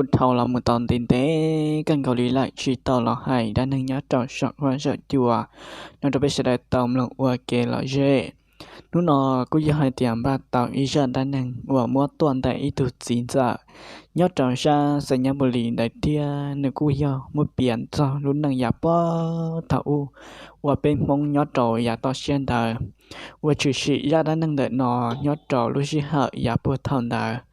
Kuv dhau los mus tau ntev ntev kawg nkaus li lawm tsis tau los hais dab neeg nyob rau saum huab saum cua no rau peb sawv daws tau mloog ua kev lom zem. Hnub no kuj yog hais tias npaj tau ib zaj dab neeg uas muab tuaj ntawm ib tug txiv ntxawm nyob rau sab Xais Nyab Npu Lis ntawd thiab nws kuj yog muab piav txog lub neej yav puag thaum ub uas peb Hmoob nyob rau yav toj siab ntawd uas tshwm sim zaj dab neeg ntawm no nyob rau lub sij hawm yav puag thaum ntawd.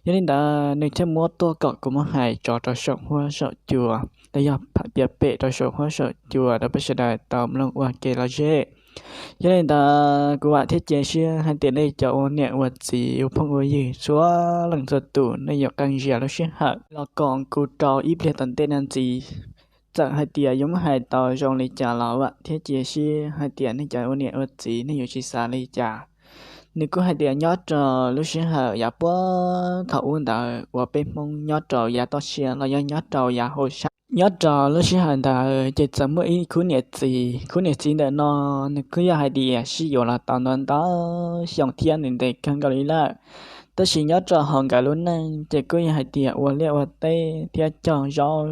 Yog li ntawd nws thiaj muab tuaj kom kuv muab hais tso rau saum huab saum cua los yog piav pem rau saum huab saum cua rau peb sawv daws tau mloog ua kev lom zem. Yog li ntawd kuv vam thiab cia siab hais tias nej cov ua niam ua txiv ua phooj ua ywg txhua leej txhua tus nej yuav qee zias lub sij hawm los koom kuv rau ib pliag tom ntej no ntxiv. Txawm hais tias yuav muab hais tau zoo li cas los vam thiab cia siab hais tias nej cov ua niam ua txiv nej yuav tsis xav li cas. Nws kuj hais tias nyob rau lub sij hawm yav puag thaum ub ntawd uas peb Hmoob nyob rau yav toj siab los yog nyob rau yav hauv sab, nyob rau lub sij hawm ntawd ces txawm muaj ib khub niam txiv. Khub niam txiv ntawm no nws kuj yog hais tias sib yuav los tau ntau ntau xyoo thiab ntev ntev kawg nkaus li lawm. Tab sis nyob rau hauv nkawd lub neej ces kuj yog hais tias ua liaj ua teb thiab cog zaub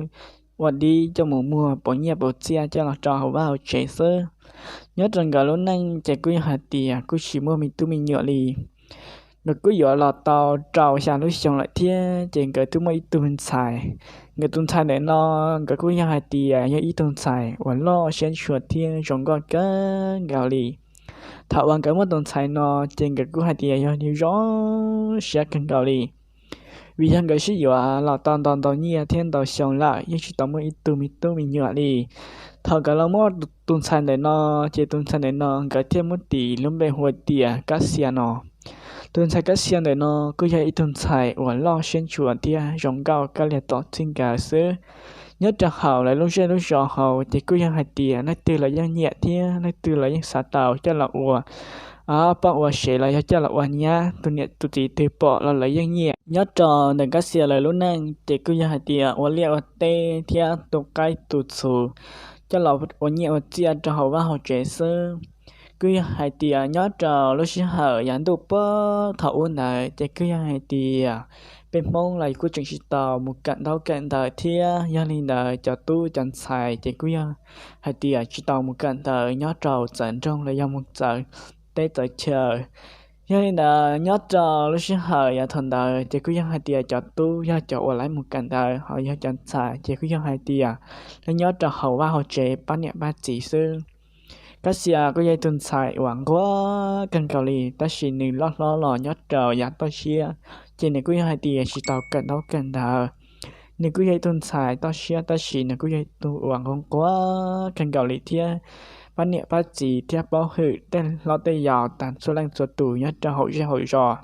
ua dib coj mus muag pauv nyiaj pauv txiaj coj los rau hauv vaj hauv tsev xwb. Nyob rau nkawd lub neej ces kuj yog hais tias kuj tsis muaj me tub me nyuam li. Nkawd kuj yuav los tau rau xya lub xyoo lawm thiab ces nkawd twb muaj ib tug ntxhais. Nkawd tus ntxhais ntawm no nkawd kuj yog hais tias yog ib tug ntxhais uas loj siab ntshua thiab zoo nkauj kawg nkaus li. Thaum uas nkawd muaj tus ntxhais no ces nkawd kuj hais tias yog zoo siab kawg nkaus li, vim yog nkawd sib yuav los tau ntau ntau nyiaj thiab ntau xyoo lawm yeej tsis tau muaj ib tug me tub me nyuam li. Thaum nkawd los muaj tus ntxhais ntawm no ces tus ntxhais ntawm no nkawd thiaj muab tis lub npe hu tias Kab Xia no. Tus ntxhais Kab Xia ntawm no kuj yog ib tug ntxhais uas loj siab ntshua thiab zoo nkauj kawg li tom txij nkawd xwb. Nyob rau hauv lawv lub zej lub zos hauv ces kuj yog hais tias leej twg los yeej nyiam thiab leej twg los yeej xav tau coj los ua poj ua sev los yog coj los ua nyab, tus niam tus txiv twg pom los lawv yeej nyiam. Nyob rau ntawm Kab Xia lawv lub neej ces kuj yog hais tias ua liaj ua teb thiab tu qaib tu txhu coj los ua nyiaj ua txiaj rau hauv vaj hauv tsev xwb. Kuj yog hais tias nyob rau lub sij hawm yav ntuj puag thaum ub ntawd ces kuj yog hais tias peb Hmoob los kuj tseem tsis tau mus kawm ntaub kawm ntawv thiab yog li ntawd cov tub cov ntxhais ces kuj yog hais tias tsis tau mus kawm ntawv nyob rau txawv nroog los yog mus txawv teb txawv chaw. Yog li ntawd nyob rau lub sij hawm yav thaum ntawd ces kuj yog hais tias cov tub yog cov uas lawv mus kawm ntawv, ho yog cov ntxhais ces kuj yog hais tias lawv nyob rau hauv vaj hauv tsev pab niam pab txiv xwb. Kab Xia kuj yog ib tug ntxhais uas nquag kawg nkaus li, tab sis nws loj hlob los nyob rau yav toj siab ces nws kuj yog hais tias tsis tau kawm ntaub kawm ntawv. Nws kuj yog ib tug ntxhais toj siab tab sis nws kuj yog ib tug uas nquag nquag kawg nkaus li thiab pab niam pab txiv thiab paub hwm tej hlob tej yau tas txhua leej txhua tus nyob rau hauv zej hauv zos.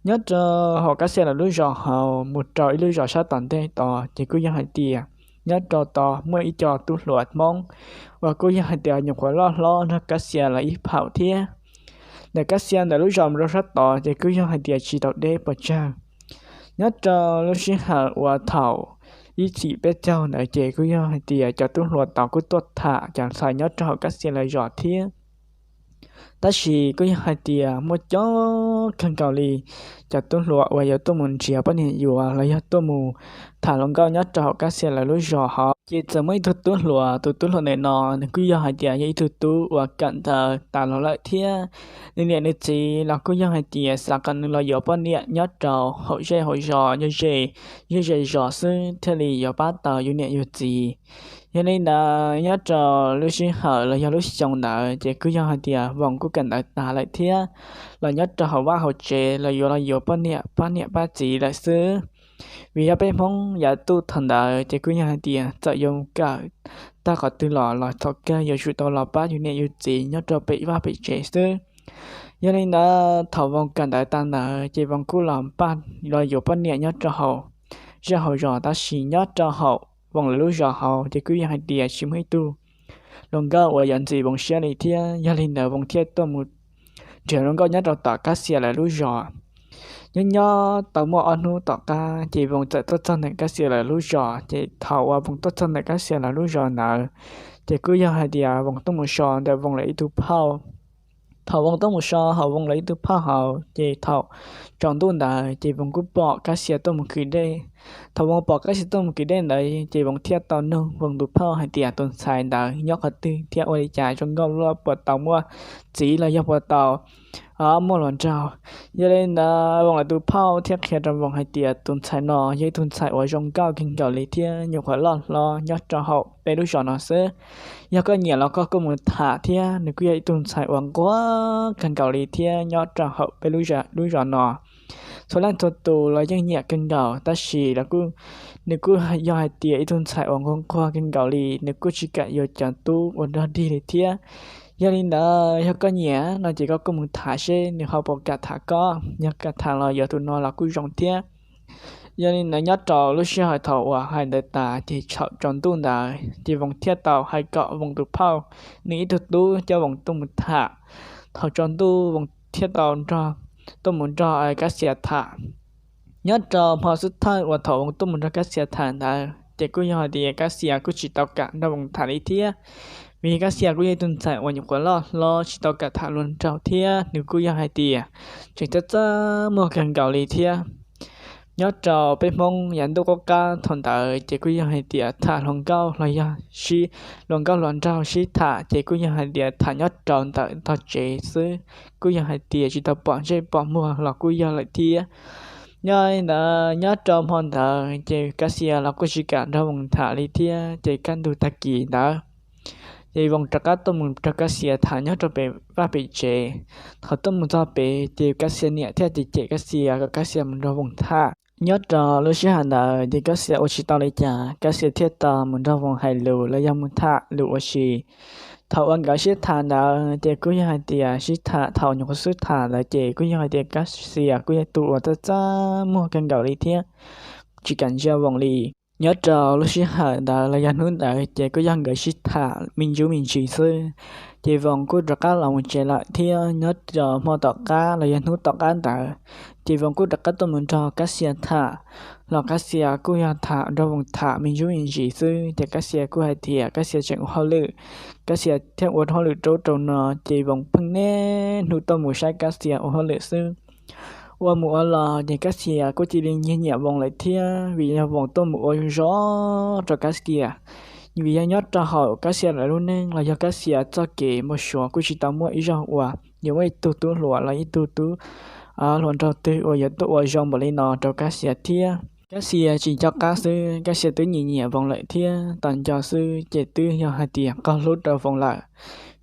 Nyob rau hauv Kab Xia lawv lub zos hauv mus rau ib lub zos sab tom ntej tod ces kuj yog hais tias nyob rau tod muaj ib co tub hluas Hmoob uas kuj yog hais tias nyuam qhuav loj hlob nrog Kab Xia lawv ib phaum thiab. Ntawm Kab Xia ntawm lub zos mus rau sab tod ces kuj yog hais tias tsis tau deb pes tsawg. Nyob rau lub sij hawm uas thaum ib txhis peb caug ntawd ces kuj yog hais tias cov tub hluas tod kuj tuaj tham cov ntxhais nyob rau hauv Kab Xia lawv zos thiab. Tab sis kuj yog hais tias muaj coob kawg nkaus li cov tub hluas uas yuav tuaj mus nrhiav poj niam yuav los yog tuaj mus tham hluas nkauj nyob rau hauv Kab Xia lawv lub zos hauv. Ces txawm muaj ib tug tub hluas, tus tub hluas ntawm no nws kuj yog hais tias yog ib tug tub uas kawm ntawv tas los lawm thiab. Nws niam nws txiv los kuj yog hais tias xav kom nws los yuav poj niam nyob rau hauv zej hauv zos, yog ze, yog ze zos xwb thiaj li yuav pab tau yus niam yus txiv. Yog li ntawd nyob rau lub sij hawm los yog lub xyoo ntawd ces kuj yog hais tias Voos kuj kawm ntawv tas lawm thiab, los nyob rau hauv vaj hauv tsev los yuav los yuav poj niam pab niam pab txiv lawm xwb. Vim yog peb Hmoob yav ntuj thaum ntawd ces kuj yog hais tias txawm yuav kawm tag qhov twg los los thaum kawg yuav tsum tau los pab yus niam yus txiv nyob rau pem vaj pem tsev xwb. Yog li ntawd thaum Voos kawm ntawv tas ntawd ces Voos kuj los npaj los yuav poj niam nyob rau hauv zej hauv zos, tab sis nyob rau hauv Voos lawv lub zos hauv ces kuj yog hais tias tsis muaj ib tug hluas nkauj uas yuav ntxim Voos siab li thiab. Yog li ntawd Voos thiaj tuaj mus nrhiav hluas nkauj nyob rau tom Kab Xia lawv lub zos. Nyob nyob tau muaj ob hnub tom qab ces Voos txawm tuaj txog ntawm Kab Xia lawv lub zos, ces thaum uas Voos tuaj txog ntawm Kab Xia lawv lub zos ntawd ces kuj yog hais tias Voos tuaj mus so ntawm Voos lawv ib tug phauj Thaum Voos tuaj mus so hauv Voos lawv ib tug phauj hauv ces thaum tsaus ntuj ntawd ces Voos kuj pom Kab Xia tuaj mus kwv dej. Thaum Voos pom Kab Xia tuaj mus kwv dej ntawd ces Voos thiaj tau nug Voos tus phauj hais tias tus ntxhais ntawd nyob qhov twg thiab ua li cas zoo nkauj luaj, puas tau muaj txiv los yog puas tau muaj hluas nraug. Yog li ntawd Voos lawv tus phauj thiaj qhia rau Voos hais tias tus ntxhais no yog ib tug ntxhais uas zoo nkauj kawg nkaus li thiab nyuam qhuav loj hlob nyob rau hauv peb lub zos no xwb. Yog koj nyiam los koj kuj mus tham thiab, nws kuj yog ib tug ntxhais uas nquag kawg nkaus li thiab nyob rau hauv peb lub zos no txhua leej txhua tus los yeej nyiam kawg nkaus, tab sis nws kuj yog hais tias ib tug ntxhais uas nquag nquag kawg nkaus li, nws kuj tsis kam yuav cov tub uas dog dig li thiab. Yog li ntawd yog koj nyiam no ces koj kuj mus tham seb nws ho puas kam tham koj, yog kam tham los yuav tus no los kuj zoo thiab. Yog li ntawd nyob rau lub sij hawm thaum uas hais ntawd tas ces thaum tsaus ntuj ntawd ces Voos thiaj tau hais kom Voos tus phauj nws ib tug tub coj Voos tuaj mus tham. Thaum tsaus ntuj Voos thiaj tau tuaj mus nrog Kab Xia tham. Nyob rau hmo xub thawj uas thaum Voos tuaj mus nrog Kab Xia tham ntawd ces kuj yog hais tias Kab Xia kuj tsis tau kam nrog Voos tham li thiab, vim Kab Xia kuj yog ib tug ntxhais uas nyuam qhuav loj hlob tsis tau kam tham hluas nraug thiab nws kuj yog hais tias tseem txaj txaj muag kawg nkaus li thiab. Nyob rau peb Hmoob yav ntuj qub qab thaum ntawd ces kuj yog hais tias tham hluas nkauj los yog sib, hluas nkauj hluas nraug sib tham ces kuj yog hais tias tham nyob rau ntawm tog tsev xwb, kuj yog hais tias tsis tau pom ntsej pom muag los kuj yog lawm thiab. Yog li ntawd nyob rau hmo ntawd ces Kab Xia los kuj tsis kam nrog Voos tham li thiab, ces kaj ntug tag kis ntawd ces Voos rov qab tuaj mus nrog Kab Xia tham nyob rau pem vaj pem tsev. Thaum tuaj mus txog pem ces Kab Xia niam thiaj cem cem Kab Xia kom Kab Xia mus nrog Voos tham. Nyob rau lub sij hawm ntawd ces Kab Xia ua tsis tau li cas, Kab Xia thiaj tau mus nrog Voos hais lus los yog mus tham lus ua si. Thaum uas nkawd sib tham ntawd ces kuj yog hais tias sib tham thaum nyuam qhuav sib tham ntawd ces kuj yog hais tias Kab Xia kuj yog tus uas txaj txaj muag kawg nkaus li thiab tsis kam ntsia Voos li. Nyob rau lub sij hawm ntawd los yog hnub ntawd ces kuj yog nkawd sib tham me ntsis me ntsis xwb, ces Voos kuj rov qab los mus tsev lawm thiab. Nyob rau hmo tom qab los yog hnub tom qab ntawd ces Voos kuj rov qab tuaj mus nrog Kab Xia tham, los Kab Xia kuj yog tham nrog Voos tham me ntsis me ntsis xwb, ces Kab Xia kuj hais tias Kab Xia tseem ua hauj lwm, Kab Xia thiaj ua hauj lwm rau rau no, ces Voos pheej niaj hnub tuaj mus saib Kab Xia ua hauj lwm xwb. Ua mus ua los ces Kab Xia kuj cia li nyiam nyiam Voos lawm thiab, vim yog Voos tuaj mus ua zoo zov rau Kab Xia. Vim yog nyob rau hauv Kab Xia lawv lub neej los yog Kab Xia txoj kev mus suav kuj tsis tau muaj ib zaug uas yuav muaj ib tug tub hluas los ib tug tub hluas nraug twg uas yuav tuaj ua zoo npaum li no rau Kab Xia thiab. Kab Xia tsis nco qab xwb, Kab Xia twb nyiam nyiam Voos lawm thiab, tos nco xwb ces twb yog hais tias qaug hlub rau Voos lawm.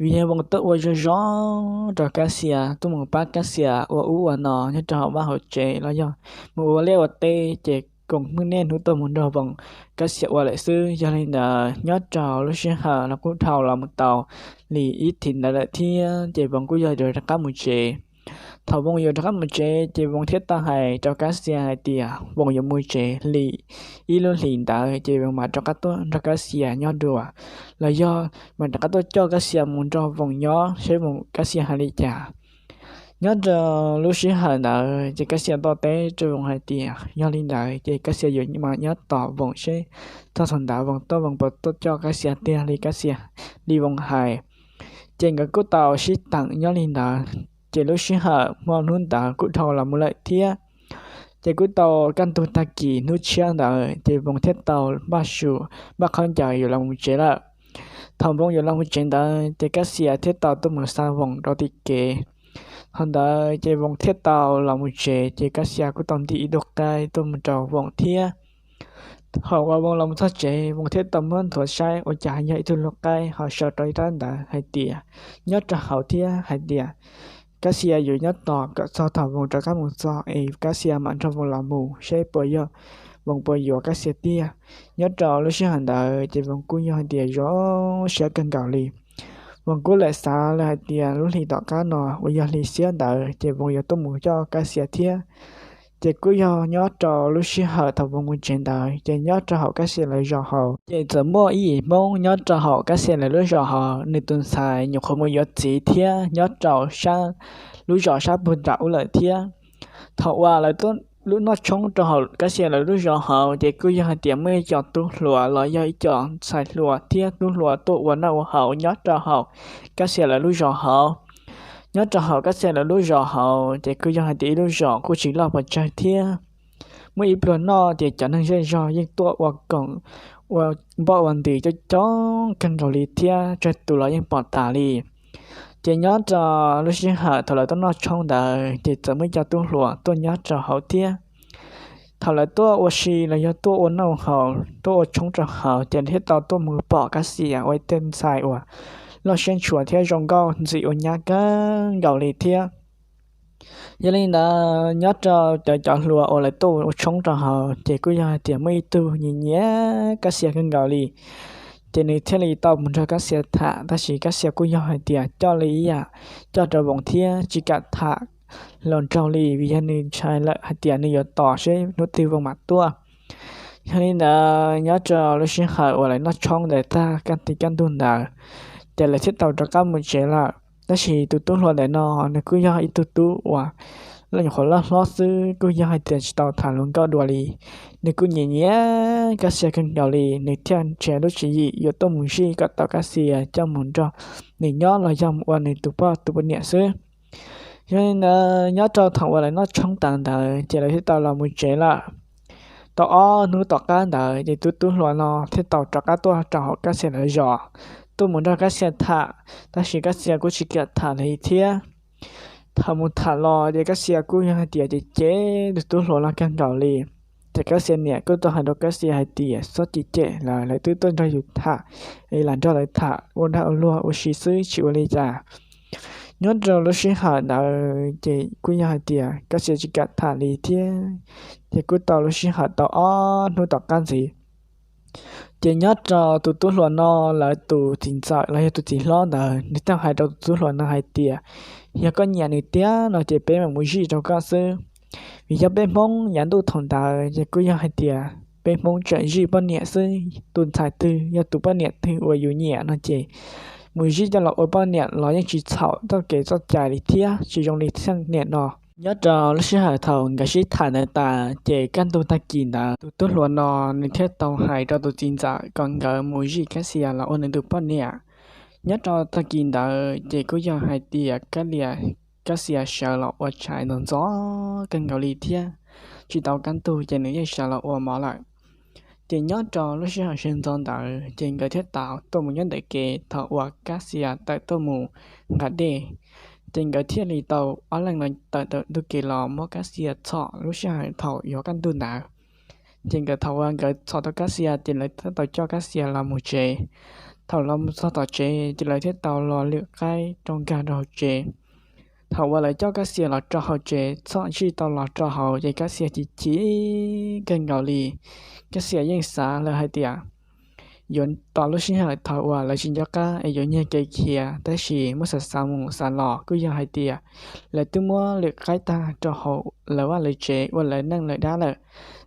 Vim yog Voos tuaj ua zoo zov rau Kab Xia, tuaj mus pab Kab Xia ua ub ua no nyob rau hauv vaj hauv tsev los yog mus ua liaj ua teb, ces Voos pheej niaj hnub tuaj mus nrog Voos, Kab Xia ua lawm xwb. Yog li ntawd nyob rau lub sij hawm los kuj dhau los mus tau li ib thim ntawd lawm thiab, ces Voos kuj yog yuav rov qab mus tsev. Thaum Voos yuav rov qab mus tsev ces Voos thiaj tau hais rau Kab Xia hais tias Voos yuav mus tsev li ib lub hlis ntawd ces Voos mam rov qab tuaj nrog Kab Xia nyob dua, los yog mam rov qab tuaj coj Kab Xia mus nrog Voos nyob seb Voos, Kab Xia hais li cas. Nyob rau lub sij hawm ntawd ces Kab Xia tau teb rau Voos hais tias yog li ntawd ces Kab Xia yuav mam nyob tos Voos seb txog thaum ntawd Voos tuaj Voos puas tuaj coj Kab Xia tiag li Kab Xia, li Voos hais. Ces nkawd kuj tau sib teem nyob li ntawd, ces lub sij hawm hmo hnub ntawd kuj dhau los mus lawm thiab. Ces kuj tau kaj ntug tag kis hnub tshiab ntawd ces Voos thiaj tau npaj su, npaj khaub ncaws yuav los mus tsev lawm. Thaum Voos yuav los mus tsev ntawd ces Kab Xia thiaj tau tuaj mus xa Voos rau tim kev. Thaum ntawd ces Voos thiaj tau los mus tsev, ces Kab Xia kuj tau ntim ib tug qaib tuaj mus rau Voos thiab. Thaum uas Voos los mus txog tsev, Voos thiaj tau muab nthuav saib ua cas yog ib tug lub qaib ho sau rau ib rab ntawv hais tias nyob rau hauv thiab hais tias Kab Xia yuav nyob tos kom txog thaum Voos rov qab mus txog es Kab Xia mam nrog Voos los mus seb puas yog Voos puas yuav Kab Xia tiag. Nyob rau lub sij hawm ntawd ces Voos kuj yog hais tias zoo siab kawg nkaus li. Voos kuj lam xav lawm hais tias lub hlis tom qab no uas yog hli xiab ntawd ces Voos yuav tuaj mus coj Kab Xia thiab. Ces kuj yog nyob rau lub sij hawm thaum Voos mus tsev ntawd ces nyob rau hauv Kab Xia lawv zos hauv ces txawm muaj ib yim Hmoob nyob rau hauv Kab Xia lawv lub zos hauv, nws tus ntxhais nyuam qhuav mus yuav txiv thiab nyob rau sab lub zos sab puag nram ub lawm thiab. Thaum uas lawv tuaj lub noj tshoob rau hauv Kab Xia lawv lub zos hauv ces kuj yog hais tias muaj ib co tub hluas los yog ib co ntxhais hluas thiab tub hluas tuaj ua noj ua haus nyob rau hauv Kab Xia lawv lub zos hauv. Nyob rau hauv Kab Xia lawv lub zos hauv ces kuj yog hais tias ib lub zos kuj tsis loj pes tsawg thiab. Muaj ib pluag noj ces cov neeg zej zog yeej tuaj ua koom, ua npoj ua ntws coob coob kawg nkaus li thiab tsawg tus los yeej pom tas li. Ces nyob rau lub sij hawm thaum lawv tuaj noj tshoob ntawd ces txawm muaj cov tub hluas tuaj nyob rau hauv thiab. Thaum lawv tuaj ua si los yog tuaj ua noj haus tuaj ua tshoob rau hauv ces thiaj tau tuaj mus pom Kab Xia ua ib tug ntxhais uas loj siab ntshua thiab zoo nkauj ntxim ua nyab kawg nkaus li thiab. Yog li ntawd nyob rau cov cov hluas uas lawv tuaj ua tshoob rau hauv ces kuj yog hais tias muaj ib tug nyiam nyiam Kab Xia kawg nkaus li. Ces nws thiaj li tau mus nrog Kab Xia tham, tab sis Kab Xia kuj yog hais tias coj li ib yam coj rau Voos thiab tsis kam tham hluas nraug li, vim yog nws ntshai lawm hais tias nws yuav tos seb hnub twg Voos mam tuaj. Yog li ntawd nyob rau lub sij hawm uas lawv noj tshoob ntawd tag kaj tig kaj ntug ntawd, ces lawv thiaj tau rov qab mus tsev lawm. Tab sis tus tub hluas ntawm no nws kuj yog ib tug tub uas loj nyuam qhuav loj hlob xwb, kuj yog hais tias tsis tau tham hluas nkauj dua li. Nws kuj nyiam nyiam Kab Xia kawg nkaus li, nws thiaj nrhiav lub tswv yim yuav tuaj mus zij kom tau Kab Xia coj mus nrog nws nyob los yog mus ua nws tus poj tus poj niam xwb. Yog li ntawd nyob rau thaum uas lawv noj tshoob tas ntawd ces lawv thiaj tau los mus tsev lawm. Tau ob hnub tom qab ntawd ces tus tub hluas no thiaj tau rov qab tuaj rau hauv Kab Xia lawv zos, tuaj mus nrog Kab Xia tham, tab sis Kab Xia kuj tsis kam tham li thiab. Thaum mus tham los ces Kab Xia kuj yog hais tias cem cem tus tub hluas no kawg nkaus li. Ces Kab Xia niam kuj tau hais rau Kab Xia hais tias txhob cem cem lawv, lawv twb tuaj nrog yus tham, es lam nrog lawv tham ua dag ua luag ua si xwb tsis ua li cas. Nyob rau lub sij hawm ntawd ces kuj yog hais tias Kab Xia tsis kam tham li thiab, ces kuj tau lub sij hawm tau ob hnub tom qab ntxiv. Ces nyob rau tus tub hluas no lawv tus txiv ntxawm los yog tus txiv hlob ntawd nws thiaj hais rau tus tub hluas no hais tias yog koj nyiam nws tiag no ces peb mam mus zij rau koj xwb. Vim yog peb Hmoob yav ntuj thaum ntawd ces kuj yog hais tias peb Hmoob tseem zij poj niam xwb, tus ntxhais twg yog tus poj niam twg uas yus nyiam no ces mus zij coj los ua poj niam los yeej tsis txhaum txoj kev txoj cai li thiab tsis zoo li txheej niam no. Nyob rau lub sij hawm thaum nkawd sib tham ntawd tas ces kaj ntug tag kis ntawd tus tub hluas no nws thiaj tau hais rau tus txiv ntxawm kom nkawd mus zij Kab Xia los ua nws tus poj niam. Nyob rau tag kis ntawd ces kuj yog hais tias Kab Lia, Kab Xia sawv los ua tshais ntxov ntxov kawg nkaus li thiab tsis tau kaj ntug ces nws yeej sawv los ua mov lawm. Ces nyob rau lub sij hawm sawv ntxov ntawd ces nkawd thiaj tau tuaj mus nyob ntawm kev thaum uas Kab Xia tawm tuaj mus nqa dej. Ces nkawd thiaj li tau ob leeg no tawm ntawm ntug kev los muab Kab Xia txhom lub sij hawm thaum yuav kaj ntug ntawd. Ces nkawd thaum uas nkawd txhom tau Kab Xia ces lawv thiaj tau coj Kab Xia los mus tsev. Thaum los mus txog tom tsev ces lawv thiaj tau los lwm qaib rau nkag rau hauv tsev. Thaum uas lawv coj Kab Xia los rau hauv tsev txhob zij tau los rau hauv ces Kab Xia chim chim kawg nkaus li. Kab Xia yeej xav lawm hais tias yuav tos lub sij hawm thaum uas lawv tsis nco qab es yuav nyiag kev khiav, tab sis muab xav xav mus xav los kuj yog hais tias lawv twb muab lwm qaib tag rau hauv lawv vaj lawv tsev ua lawv neej lawv dab lawm,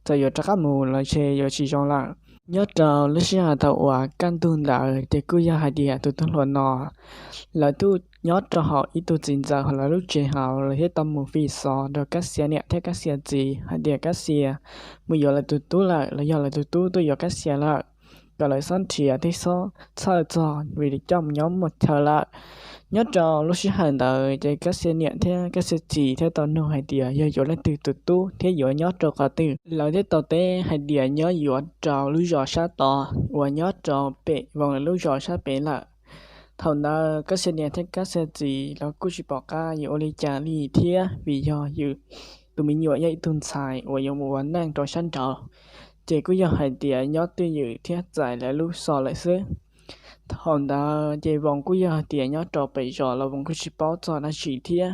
txawm yuav rov qab mus los ntshe yuav tsis zoo lawm. Nyob rau lub sij hawm thaum uas kaj ntug ntawd ces kuj yog hais tias tus tub hluas no lawv twb nyob rau hauv ib tug txiv ntxawm hauv lawv lub tsev hauv, lawv thiaj tau mus fi xov rau Kab Xia niam thiab Kab Xia txiv hais tias Kab Xia mus yuav lawv tus tub lawm los yog lawv tus tub tuaj yuav Kab Xia lawm, kom lawv txhob nrhiav thiab txhob txhawj txog vim coj mus nyob muaj chaw lawm. Nyob rau lub sij hawm ntawd ces Kab Xia niam thiab Kab Xia txiv thiaj tau nug hais tias yog yuav leej twg tus tub thiab yuav nyob rau qhov twg. Lawv thiaj tau teb hais tias nyob yuav rau lub zos sab tod uas nyob rau pem Voos lawv lub zos sab pem lawm. Thaum ntawd Kab Xia niam thiab Kab Xia txiv lawv kuj tsis pom qab yuav ua li cas li thiab vim yog yus tus me nyuam yog ib tug ntxhais uas yuav mus ua neej rau sab nraud, ces kuj yog hais tias nyob twj ywm thiab txais lawv lub xov lawm xwb. Thaum ntawd ces Voos kuj yog hais tias nyob rau pem zos los Voos kuj tsis paub txog dab tsi thiab.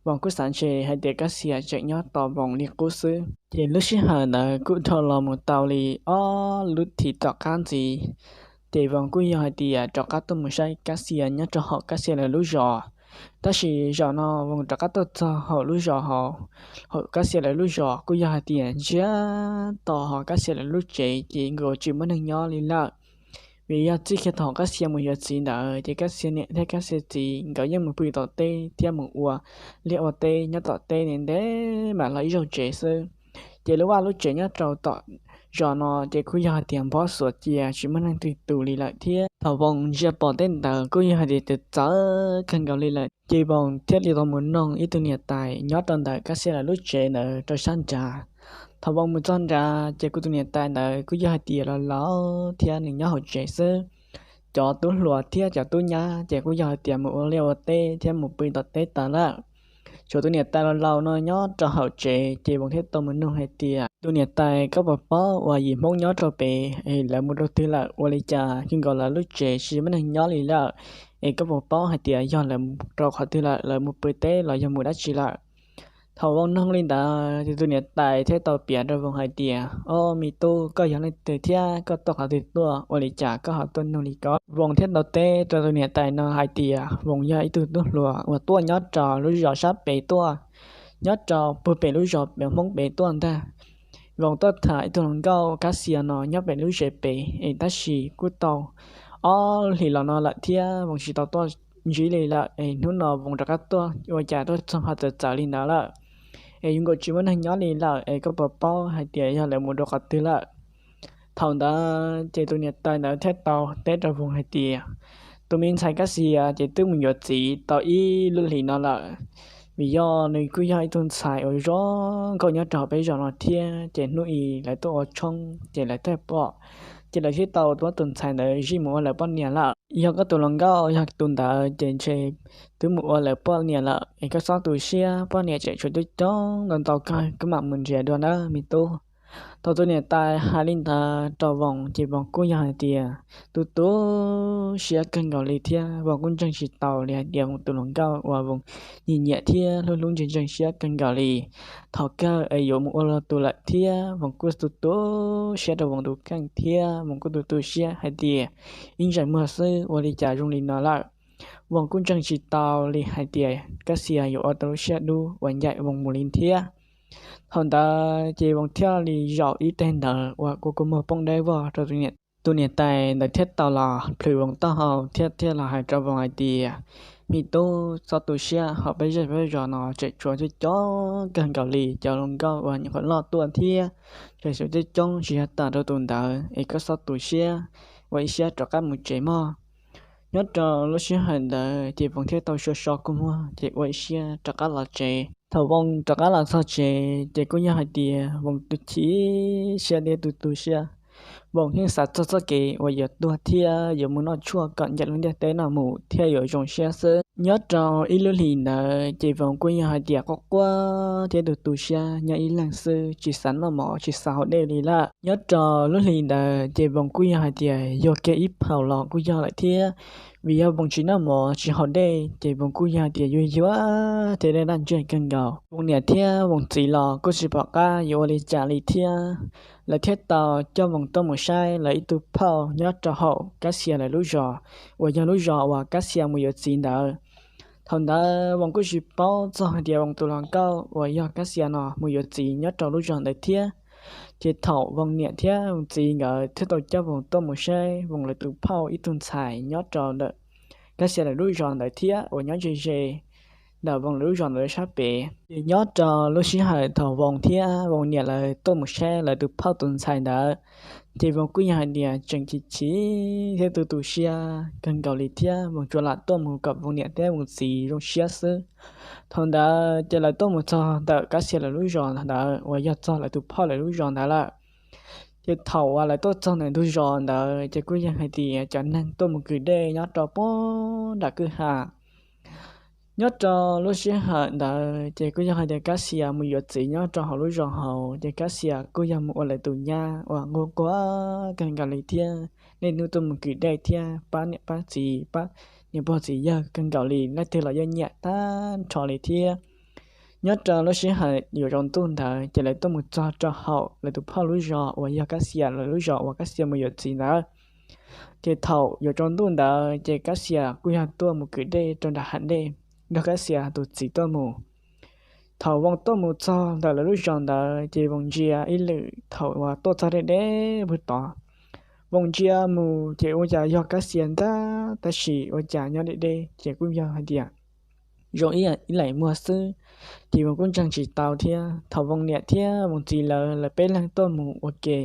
Voos kuj xav ntshe hais tias Kab Xia tseem nyob tos Voos li qub xwb. Ces lub sij hawm ntawd kuj dhau los mus tau li ob lub thim tom qab ntxiv, ces Voos kuj yog hais tias rov qab tuaj mus saib Kab Xia nyob rau hauv Kab Xia lawv lub zos. Tab sis zaum no Voos rov qab tuaj txog hauv lub zos hauv, hauv Kab Xia lawv lub zos kuj yog hais tias ntsiag to, hos Kab Xia lawv lub tsev ces nkaus tsis muaj neeg nyob li lawm. Vim yog txij kiag thaum Kab Xia mus yuav txiv ntawd ces Kab Xia niam thiab Kab Xia txiv nkawd yeej mus pw tom teb thiab mus ua liaj ua teb nyob tom teb ntev ntev mam los ib zaug tsev xwb. Ces lub vaj lub tsev nyob rau tom zos no ces kuj yog hais tias npob xuav cia tsis muaj neeg twg tu li lawm thiab. Thaum Voos ntsia pom tej ntawd kuj yog hais tias txawv kawg nkaus li lawm, ces Voos thiaj li tau mus noog ib tug niam tais nyob rau ntawm Kab Xia lawv lub tsev ntawd rau sab nrad. Thaum Voos mus txog nrad ces kuj tus niam tais ntawd kuj yog hais tias los laus thiab nws nyob hauv tsev xwb. Cov tub hluas thiab cov tub nyab ces kuj yog hais tias mus ua liaj ua teb thiab mus pw tom teb tas lawm. Tshuav tus niam tais los laus no nyob rau hauv tsev, ces Voos thiaj tau mus noog hais tias, tus niam tais, koj puas paub uas yim Hmoob nyob rau pem es lawv mus rau twg lawm, ua li cas kawg nkaus lawv lub tsev tsis muaj neeg nyob li lawm? Es koj puas paub hais tias yog lawv rau qhov twg lawm, lawv mus pw teb los yog mus dab tsi lawm? Thaum Voos noog li ntawd ces tus niam tais thiaj tau piav rau Voos hais tias, o, me tub, koj yog leej twg thiab koj tuaj qhov twg tuaj, ua li cas koj ho tuaj noog li ko? Voos thiaj tau teb rau tus niam tais no hais tias Voos yog ib tug tub hluas uas tuaj nyob rau lub zos sab pem tuaj, nyob rau puag pem lub zos pem Hmoob pem tuaj ntag. Voos tuaj tham ib tug hluas nkauj Kab Xia no nyob pem lub zos pem es tab sis kuj tau ob hlis los no lawm thiab Voos tsis tau tuaj ntsib li lawm es hnub no Voos rov qab tuaj ua cas tuaj txog ho txawv txawv li ntawd lawm, es yuav nkaus tsis muaj neeg nyob li lawm, es koj puas paub hais tias yog lawv mus rau qhov twg lawm? Thaum ntawd ces tus niam tais ntawd thiaj tau teb rau Voos hais tias, tus me ntxhais Kab Xia ces twb mus yuav txiv tau ib lub hlis no lawm, vim yog nws kuj yog ib tug ntxhais uas zoo nkauj nyob rau hauv peb zos no thiab, ces hnub i lawv tuaj ua tshoob ces lawv thiaj pom, ces lawv thiaj tau muab tus ntxhais ntawd zij mus ua lawv poj niam lawm. Yog koj tus hluas nkauj yog tus ntawd ces ntshe twb mus ua lawv poj niam lawm, es koj txhob tu siab, poj niam tseem tshuav coob coob ntau ntau kawg, koj mam mus nrhiav dua nawb me tub. Thaum tus niam tais hais li ntawd rau Voos ces Voos kuj yog hais tias tu tu siab kawg nkaus li thiab Voos kuj ntseeg tsis tau li hais tias Voos tus hluas nkauj uas Voos nyiam nyiam thiab hlub hlub ntseeg ntseeg siab kawg nkaus li, thaum kawg es yuav mus ua luag tus lawm thiab Voos kuj tu tu siab rau Voos tus kheej thiab Voos kuj tu tu siab hais tias ib ntsais muag xwb ua li cas zoo li no lawm. Voos kuj ntseeg tsis tau li hais tias Kab Xia yuav ua tau lub siab dub uas ncaim Voos mus li thiab. Thaum ntawd ces Voos thiaj li zaum ib teg ntawd uas kua kua muag poob dawb vog rau tus niam tais ntawd thiaj tau los plhws Voos taub hau thiab thiaj los hais rau Voos hais tias, me tub, txhob tu siab, hauv peb zej peb zos no tseem tshuav coob coob kawg nkaus li cov hluas nkauj uas nyuam qhuav loj tuaj thiab tseem tshuav coob coob tsis yog tas rau tus ntawd, es koj txhob tu siab, ua ib siab rov qab mus tsev mog. Nyob rau lub sij hawm ntawd ces Voos thiaj tau so so kua muag ces ua ib siab rov qab los tsev. Thaum Voos rov qab los txog tsev ces kuj yog hais tias Voos tu chim siab thiab tu tu siab. Voos yeej xav txog txoj kev uas yuav tuag thiab yuav mus noj tshuaj kom ncaim lub ntiaj teb no mus thiaj yuav zoo siab xwb. Nyob rau ib lub hlis ntawd ces Voos kuj yog hais tias quaj quaj thiab tu tu siab nyob ib leeg xwb, tsis xav noj mov tsis xav haus dej li lawm. Nyob rau lub hlis ntawd ces Voos kuj yog hais tias yuag kiag ib phaum los kuj yog lawm thiab, vim yog Voos tsis noj mov tsis haus dej ces Voos kuj yog hais tias yuag yuag thiab dej daj ntseg kawg nkaus. Voos niam thiab Voos txiv los kuj tsis pom qab yuav ua li cas li thiab, lawv thiaj tau coj Voos tuaj mus saib lawv ib tug phauj nyob rau hauv Kab Xia lawv lub zos uas yog lub zos uas Kab Xia mus yuav txiv ntawd. Thaum ntawd Voos kuj tsis paub txog hais tias Voos tus hluas nkauj uas yog Kab Xia no mus yuav txiv nyob rau lub zos ntawd thiab. Ces thaum Voos niam thiab Voos txiv nkawd thiaj tau coj Voos tuaj mus saib Voos lawv tus phauj ib tug ntxhais nyob rau ntawm Kab Xia lawv lub zos ntawd thiab uas nyob ze ze ntawm Voos lawv lub zos ntawd sab pem. Ces nyob rau lub sij hawm thaum Voos thiab Voos niam lawv tuaj mus saib lawv tus phauj tus ntxhais ntawd, ces Voos kuj yog hais tias tseem chim chim thiab tu tu siab kawg nkaus li thiab Voos tsuas lam tuaj mus kom Voos niam thiab Voos txiv zoo siab xwb. Thaum ntawd ces lawv tuaj mus txog ntawm Kab Xia lawv lub zos ntawd uas yog txog lawv tus phauj lawv lub zos ntawd lawm. Ces thaum uas lawv tuaj txog ntawm ntug zos ntawd ces kuj yog hais tias cov neeg tuaj mus kwv dej nyob rau puag nram kwj ha. Nyob rau lub sij hawm ntawd ces kuj yog hais tias Kab Xia mus yuav txiv nyob rau hauv lub zos hauv, ces Kab Xia kuj yog mus ua lawv tus nyab uas nquag nquag kawg nkaus li thiab niaj hnub tuaj mus kwv dej thiab pab niam pab txiv pab niam pog txiv yawg kawg nkaus li, leej twg los yeej nyiam tag nrho li thiab. Nyob rau lub sij hawm yuav tsaus ntuj ntawd ces lawv tuaj mus txog rau hauv lawv tus phauj lub zos uas yog Kab Xia lawv lub zos uas Kab Xia mus yuav txiv ntawd. Ces thaum yuav tsaus ntuj ntawd ces Kab Xia kuj yog tuaj mus kwv dej rau nram hav dej, nrog Kab Xia tus txiv tuaj mus. Thaum Voos tuaj mus txog ntawm lawv lub zos ntawd ces Voos ntsia ib lwm thaum uas tuaj txog deb deb puag tod. Voos ntsia mus ces ua cas yog Kab Xia ntag, tab sis ua cas nyob deb deb ces kuj yog hais tias zoo ib leeg muag xwb. Ces Voos kuj ntseeg tsis tau thiab. Thaum Voos niam thiab Voos txiv lawv, lawv peb leeg tuaj mus ua ke,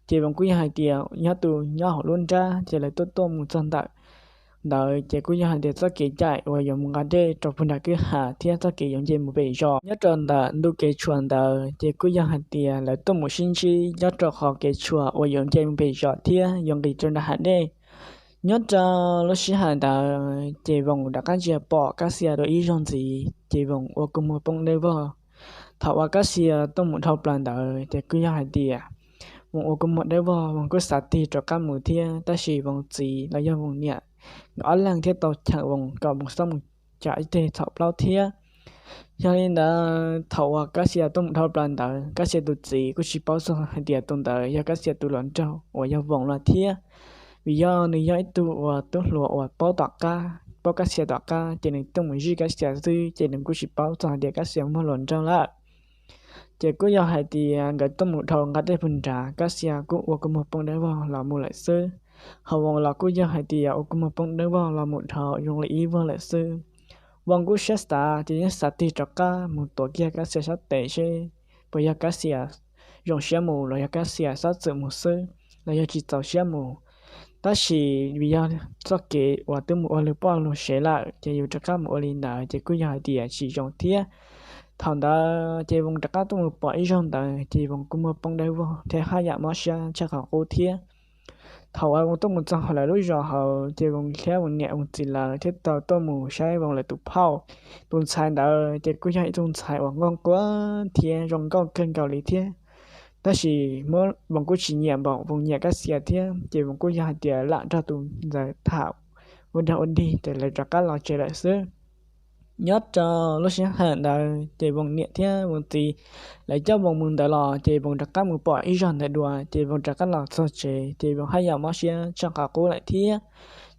ces Voos kuj yog hais tias nyob tus nyob hauv lub nrab, ces lawv tuaj tuaj mus txog ntawm ntawd ces kuj yog hais tias txoj kev caij uas yuav mus nqa dej rau puag nram kwj ha thiab txoj kev yuav nce mus pem zos. Nyob rau ntawm ntu kev tshuam ntawd ces kuj yog hais tias lawv tuaj mus sib ntsib nyob rau qhov kev tshuam uas yuav nce mus pem zos thiab yuav nqis rau nram hav dej. Nyob rau lub sij hawm ntawd ces Voos rov qab ntsia pom Kab Xia dua ib zaug ntxiv ces Voos ua kua muag poob dawb vog. Thaum uas Kab Xia tuaj mus dhau plaws ntawd ces kuj yog hais tias Voos ua kua muag dawb vog, Voos kuj xav tig rov qab mus thiab, tab sis Voos txiv los yog Voos niam nkawd ob leeg thiaj tau cheem Voos kom Voos txhob mus tsam ib teg txhaum plaub thiab. Yog li ntawd thaum uas Kab Xia tuaj mus dhau plaws ntawd, Kab Xia tus txiv kuj tsis paub txog hais tias tus ntawd yog Kab Xia tus hluas nraug uas yog Voos los thiab, vim yog nws yog ib tug uas tub hluas uas paub tom qab, paub Kab Xia tom qab, ces nws tuaj mus zij Kab Xia xwb ces nws kuj tsis paub txog hais tias Kab Xia muaj hluas nraug lawm. Ces kuj yog hais tias nkawd tuaj mus dhau nqa dej puag nrad, Kab Xia kuj ua kua muag poob dawb vog los mus lawm xwb. Ho Voos los kuj yog hais tias ua kua muag poob dawb vog los mus dhau zoo li ib vuag lawm xwb. Voos kuj siab xav ces yeej xav tig rov qab mus tuav kiag Kab Xia sab tes seb puas yog Kab Xia zoo siab mus los yog Kab Xia xob txwm mus xwb los yog tsis txaus siab mus. Tab sis vim yog txoj kev uas twb mus ua lwm poj lwm sev lawm ces yus rov qab mus ua li ntawd ces kuj yog hais tias tsis zoo thiab. Thaum ntawd ces Voos rov qab tuaj mus pom ib zaug ntawd ces Voos kuj muag poob dawb vog thiab haj yam mob siab tshaj qhov qub thiab. Thaum uas Voos tuaj mus txog hauv lawv lub zos hauv ces Voos thiab Voos niam Voos txiv lawv thiaj tau tuaj mus saib Voos lawv tus phauj. Tus ntxhais ntawd ces kuj yog ib tug ntxhais uas nkauj nquag thiab zoo nkauj kawg nkaus li thiab. Tab sis Voos kuj tsis nyiam npaum Voos nyiam Kab Xia thiab, ces Voos kuj yog hais tias lam nrog tus ntxhais tham ua dog ua dig ces lawv rov qab los tsev lawm xwb. Nyob rau lub sij hawm ntawd ces Voos niam thiab Voos txiv lawv coj Voos mus ntawd los ces Voos rov qab mus pom ib zaug ntawd dua ces Voos rov qab los txog tsev ces Voos haj yam mob siab tshaj qhov qub lawm thiab.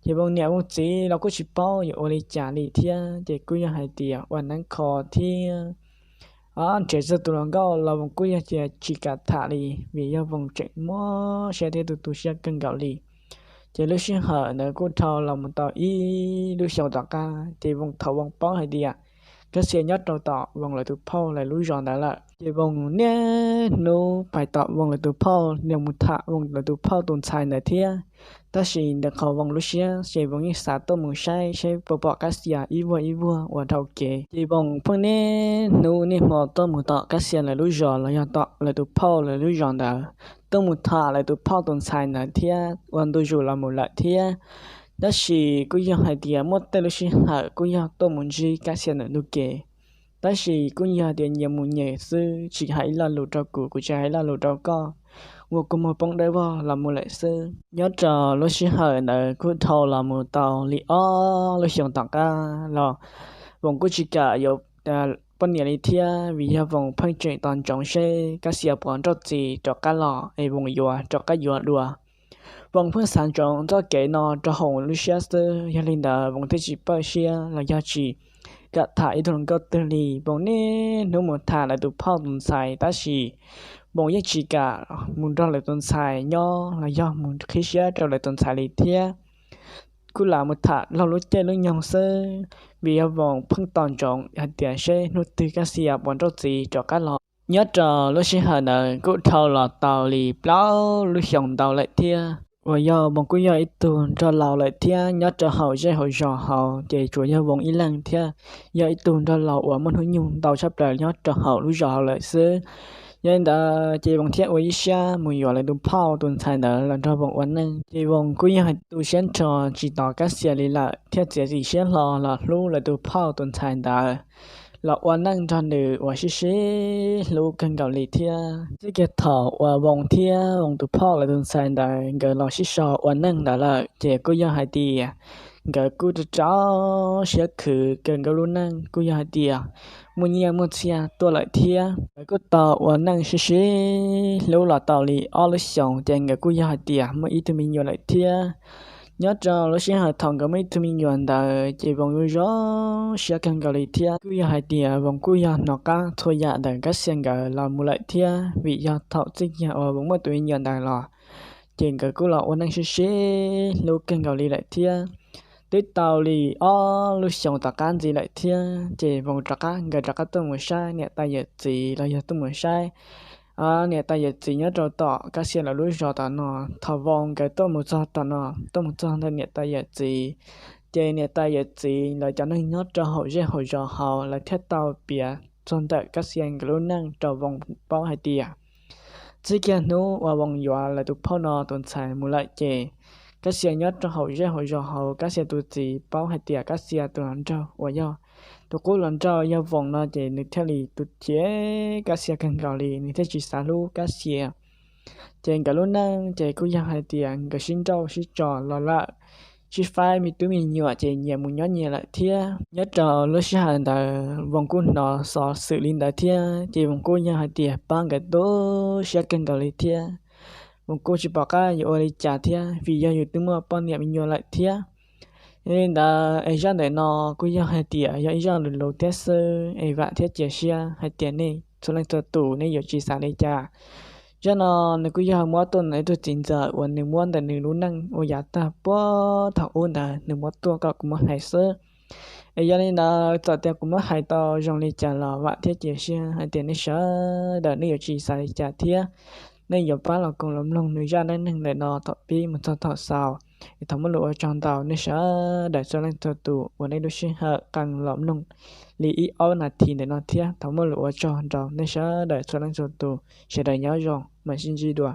Ces Voos niam Voos txiv los kuj tsis paub yuav ua li cas li thiab, ces kuj yog hais tias ua neeb kho thiab nrhiav txog tus hluas nkauj los Voos kuj yog tias tsis kam tham li, vim yog Voos tseem mob siab thiab tu tu siab kawg nkaus li. Ces lub sij hawm ntawd kuj dhau los mus tau ib lub xyoos tom qab ces Voos, thaum Voos paub hais tias Kab Xia nyob rau tom Voos lawv tus phauj lawv lub zos ntawd lawm ces Voos niaj hnub pais tom Voos lawv tus phauj, nws mus tham Voos lawv tus phauj tus ntxhais ntawd thiab. Tab sis ntawm qhov Voos lub siab ces Voos yeej xav tuaj mus saib seb puas pom Kab Xia ib vuag ib vuag uas dhau kev. Ces Voos pheej niaj hnub niaj hmo tuaj mus tom Kab Xia lawv lub zos los yog tom lawv tus phauj lawv lub zos ntawd, tuaj mus tham lawv tus phauj tus ntxhais ntawd thiab ua ntu zus los mus lawm thiab. Tab sis kuj yog hais tias muaj tej lub sij hawm kuj yog tuaj mus ntsib Kab Xia ntawm ntug kev. Tab sis kuj yog tias nyias mus nyias xwb, tsis hais ib lo lus rau kuv, kuv tsis hais ib lo lus rau koj, ua kua muag poob dawb vog los mus lawm xwb. Nyob rau lub sij hawm ntawd kuj dhau los mus tau li ob lub xyoos tom qab los Voos kuj tsis kam yuav poj niam li thiab, vim yog Voos pheej tseem tos ntsoov seb Kab Xia puas nrauj txiv rov qab los es Voos yuav rov qab yuav dua. Voos pheej xav ntsoov txoj kev no rau hauv lub siab xwb, yog li ntawd Voos thiaj tsis pawj siab los yog tsis kam tham ib tug hluas nkauj twg li. Voos niaj hnub mus tham lawv tus phauj tus ntxhais, tab sis Voos yeej tsis kam mus nrog lawv tus ntxhais nyob los yog mus qhib siab rau lawv tus ntxhais li thiab. Kuj lam mus tham laug lub caij lub nyoog xwb, vim yog Voos pheej tos ntsoov hais tias seb hnub twg Kab Xia puas nrauj txiv rov qab los. Nyob rau lub sij hawm ntawd kuj dhau los tau li plaub lub xyoos ntau lawm thiab, uas yog Voos kuj yog ib tug nraug laus lawm thiab. Nyob rau hauv zej hauv zos hauv ces tsuas yog Voos ib leeg thiab, yog ib tug nraug laus uas muaj hnub nyoog ntau tshaj plaws nyob rau hauv lub zos hauv lawm xwb. Yog li ntawd ces Voos thiaj ua ib siab mus yuav lawv tus phauj tus ntxhais ntawd los nrog Voos ua neej. Ces Voos kuj yog tu siab nrho tsis tos Kab Xia li lawm, thiaj txiav txim siab hlo los hlub lawv tus phauj tus ntxhais ntawd, los ua neej nrog nws uas sib sib hlub kawg nkaus li thiab. Txij kiag thaum uas Voos thiab Voos tus phauj lawv tus ntxhais ntawd nkawd los sib sau ua neej ntawd lawm ces kuj yog hais tias nkawd kuj rau rau siab khwv kawg nkaus lub neej, kuj yog hais tias muaj nyiaj muaj txiag tuaj lawm thiab. Nkawd kuj tau ua neej sib sib hlub los tau li ob lub xyoos ces nkawd kuj yog hais tias muaj ib tug me nyuam lawm thiab. Nyob rau lub sij hawm thaum nkawd muaj ib tug me nyuam ntawd ces Voos yuav zoo siab kawg nkaus li thiab. Kuj yog hais tias Voos kuj yog hnov qab txhua yam ntawm Kab Xia nkawd los mus lawm thiab, vim yog thaum txij kiag uas Voos muaj tus me nyuam ntawd los ces nkawd kuj los ua neej sib sib hlub kawg nkaus li lawm thiab. twb tau li ob lub xyoos tom qab ntxiv lawm thiab. Ces Voos rov qab, nkawd rov qab tuaj mus saib niam tais yawm txiv los yog tuaj mus saib niam tais yawm txiv nyob rau tom Kab Xia lawv lub zos tom no. Thaum Voos nkawd tuaj mus txog tom no, tuaj mus txog ntawm niam tais yawm txiv, ces niam tais yawm txiv lawv cov neeg nyob rau hauv zej hauv zos hauv lawv thiaj tau piav txog ntawm Kab Xia nkawd lub neej rau Voos paub hais tias txij kiag hnub uas Voos yuav lawv tus phauj no tus ntxhais mus lawm ces Kab Xia nyob rau hauv zej hauv zos hauv, Kab Xia tus txiv paub hais tias Kab Xia tus hluas nraug uas yog tus qub hluas nraug yog Voos no ces nws thiaj li tu cev Kab Xia kawg nkaus li, nws thiaj tsis xav hlub Kab Xia. Ces nkawd lub neej ces kuj yog hais tias nkawd sib nrauj sib tso los lawm, sib faib me tub me nyuam ces nyias mus nyob nyias lawm thiab. Nyob rau lub sij hawm ntawd Voos kuj hnov xov xwm li ntawd thiab, ces Voos kuj yog hais tias pab nkawd tu siab kawg nkaus li thiab. Voos kuj tsis pom qab yuav ua li cas thiab, vim yog yus twb muaj poj niam me nyuam lawm thiab. Yog li ntawd es zaj ntawm no kuj yog hais tias yog ib zaj lus luv thiab xwb, es vam thiab cia siab hais tias nej txhua leej txhua tus nej yuav tsis xav li cas. Zaj no nws kuj yog muab tuaj ntawm ib tug txiv ntxawm uas nws muab ntawm nws lub neej ua yav tag puag thaum ub ntawd nws muab tuaj kom kuv muab hais xwb. Es yog li ntawd txawm tias kuv muab hais tau zoo li cas los vam thiab cia siab hais tias nej sawv daws nej yuav tsis xav li cas thiab, nej yuav pab los koom los mloog nws zaj dab neeg ntawm no thaum pib mus txog thaum xaus. Es thov muab lus ua tsaug ntau, nej sawv daws txhua leej txhua tus uas nej lub sij hawm qee los mloog li ib ob nas this ntawm no thiab, thov muab lus ua tsaug rau nej sawv daws txhua leej txhua tus, sawv daws nyob zoo, mam sib ntsib dua.